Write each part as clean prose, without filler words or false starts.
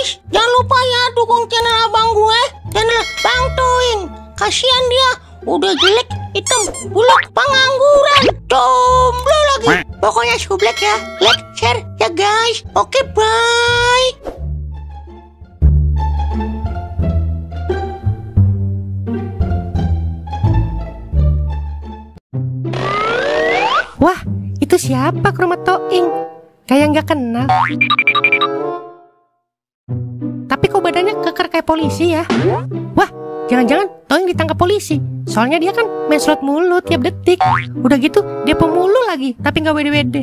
guys, jangan lupa ya dukung channel abang gue, channel Bang Toing. Kasihan dia, udah jelek, hitam, buluk, pengangguran, jomblo lagi. Pokoknya sublek ya, like, share ya guys. Oke, bye. Wah, itu siapa ke rumah Toing? Kayak nggak kenal. Tapi kok badannya keker kayak polisi ya? Wah, jangan-jangan Toing ditangkap polisi. Soalnya dia kan main slot mulu tiap detik. Udah gitu dia pemulu lagi, tapi nggak wede-wede.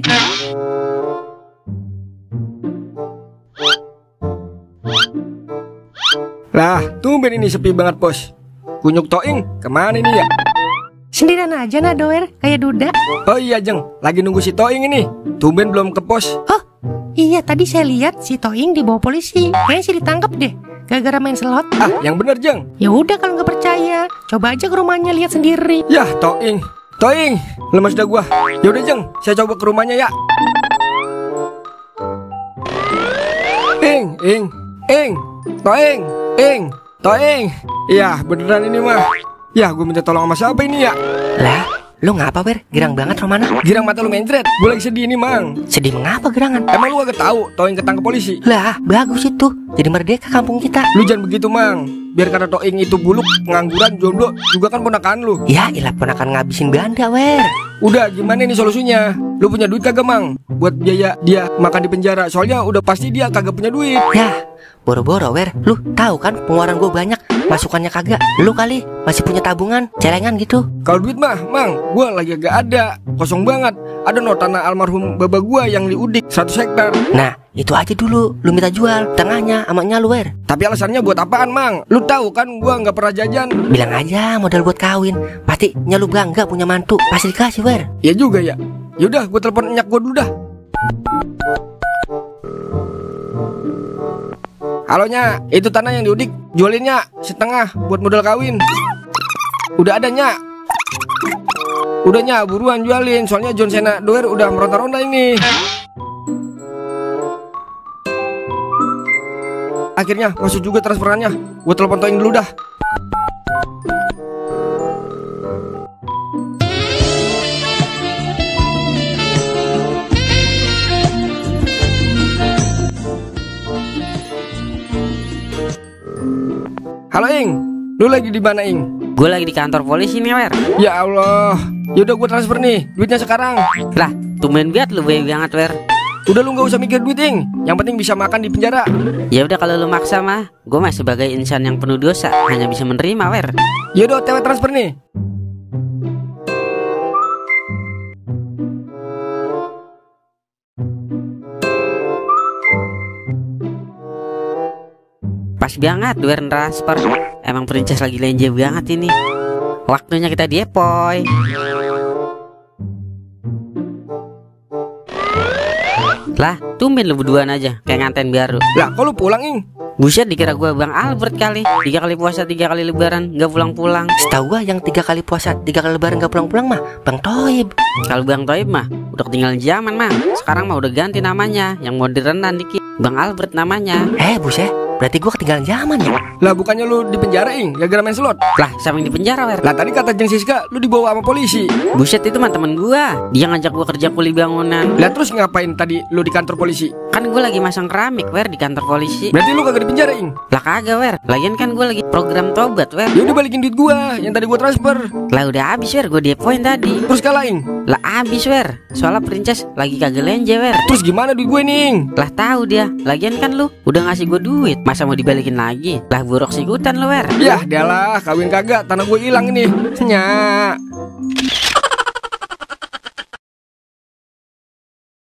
Lah, tumben ini sepi banget, Bos. Kunyuk Toing kemana ini ya? Sendirian aja nah doer, kayak duda. Oh iya, Jeng, lagi nunggu si Toing ini. Tumben belum ke pos. Oh, iya tadi saya lihat si Toing dibawa polisi. Kayaknya sih ditangkap deh, gara-gara main slot. Ah, yang bener, Jeng. Ya udah kalau nggak percaya, coba aja ke rumahnya lihat sendiri. Yah, Toing, lemas dah gua. Ya udah, Jeng, saya coba ke rumahnya ya. Toing. Iya, beneran ini mah. Ya, gue minta tolong sama siapa ini ya? Lah, lu ngapa Wer? Girang banget Romana? Girang mata lu mencret. Gue lagi sedih nih, Mang. Sedih mengapa gerangan? Emang lu gak tahu Toing ketangkep polisi? Lah, bagus itu. Jadi merdeka kampung kita. Lu jangan begitu, Mang. Biar kata Toing itu buluk, pengangguran, jomblo, juga kan ponakan lu. Ya, ilah ponakan ngabisin Belanda, Wer. Udah, gimana nih solusinya? Lu punya duit kagak, Mang? Buat biaya dia makan di penjara. Soalnya udah pasti dia kagak punya duit. Ya, boro-boro Wer. Lu tahu kan pengeluaran gue banyak, masukannya kagak. Lu kali masih punya tabungan, celengan gitu. Kalau duit mah, Mang, gue lagi agak ada. Kosong banget. Ada no tanah almarhum baba gue yang di Udik 100 hektar. Nah, itu aja dulu. Lu minta jual tengahnya sama lu, Wer. Tapi alasannya buat apaan, Mang? Lu tahu kan gue nggak pernah jajan. Bilang aja modal buat kawin. Pasti lu bangga punya mantu. Pasti dikasih, Wer. Ya juga ya. Yaudah, gue telepon nyak gue dulu dah. Halo Nyak, itu tanah yang di Udik jualinnya setengah buat modal kawin. Udah ada Nyak. Udah Nyak, buruan jualin. Soalnya John Cena Doer udah meronta-ronta ini. Akhirnya masuk juga transferannya. Gue telepon Toing dulu dah. Halo Ing, lu lagi di mana Ing? Gue lagi di kantor polisi nih, Wer. Ya Allah, yaudah gue transfer nih, duitnya sekarang. Lah, tumben banget lu baik banget, Wer. Udah lu gak usah mikir duit Ing, yang penting bisa makan di penjara. Ya udah kalau lu maksa mah, gue mah sebagai insan yang penuh dosa hanya bisa menerima, Wer. Yaudah, OTW transfer nih. Pas banget Wer transfer. Emang princess lagi lenje banget ini. Waktunya kita diepoy. Lah, tumben lu berduaan aja kayak nganten baru. Lah, kok lu pulang Ing? Buset, dikira gua Bang Albert kali. 3 kali puasa 3 kali lebaran gak pulang-pulang. Setahu gua yang 3 kali puasa 3 kali lebaran gak pulang-pulang mah Bang Toib. Kalau Bang Toib mah udah ketinggalan zaman mah. Sekarang mah udah ganti namanya, yang modernan dikit. Bang Albert namanya. Buset, berarti gua ketinggalan zaman ya? Lah, bukannya lu di penjara Ing, gara-gara main slot? Lah, siapa yang di penjara, Wer? Lah, tadi kata Jeng Siska lu dibawa sama polisi. Buset, itu mah temen gua. Dia ngajak gua kerja kuli bangunan. Lah, terus ngapain tadi lu di kantor polisi? Kan gua lagi masang keramik, Wer, di kantor polisi. Berarti lu kagak di penjara Ing? Lah kagak, Wer. Lagian kan gua lagi program tobat, Wer. Ya udah balikin duit gua yang tadi gua transfer. Lah udah habis, Wer, gua depoin tadi. Terus kalah Ing? Lah habis, Wer. Soalnya princess lagi kagak lenje, Wer. Terus gimana duit gue nih Ing? Lah tahu dia. Lagian kan lu udah ngasih gua duit, masa mau dibalikin lagi? Lah buruk sikutan lu, Wer. Yah, dialah, kawin kagak, tanah gue hilang ini. Nyak.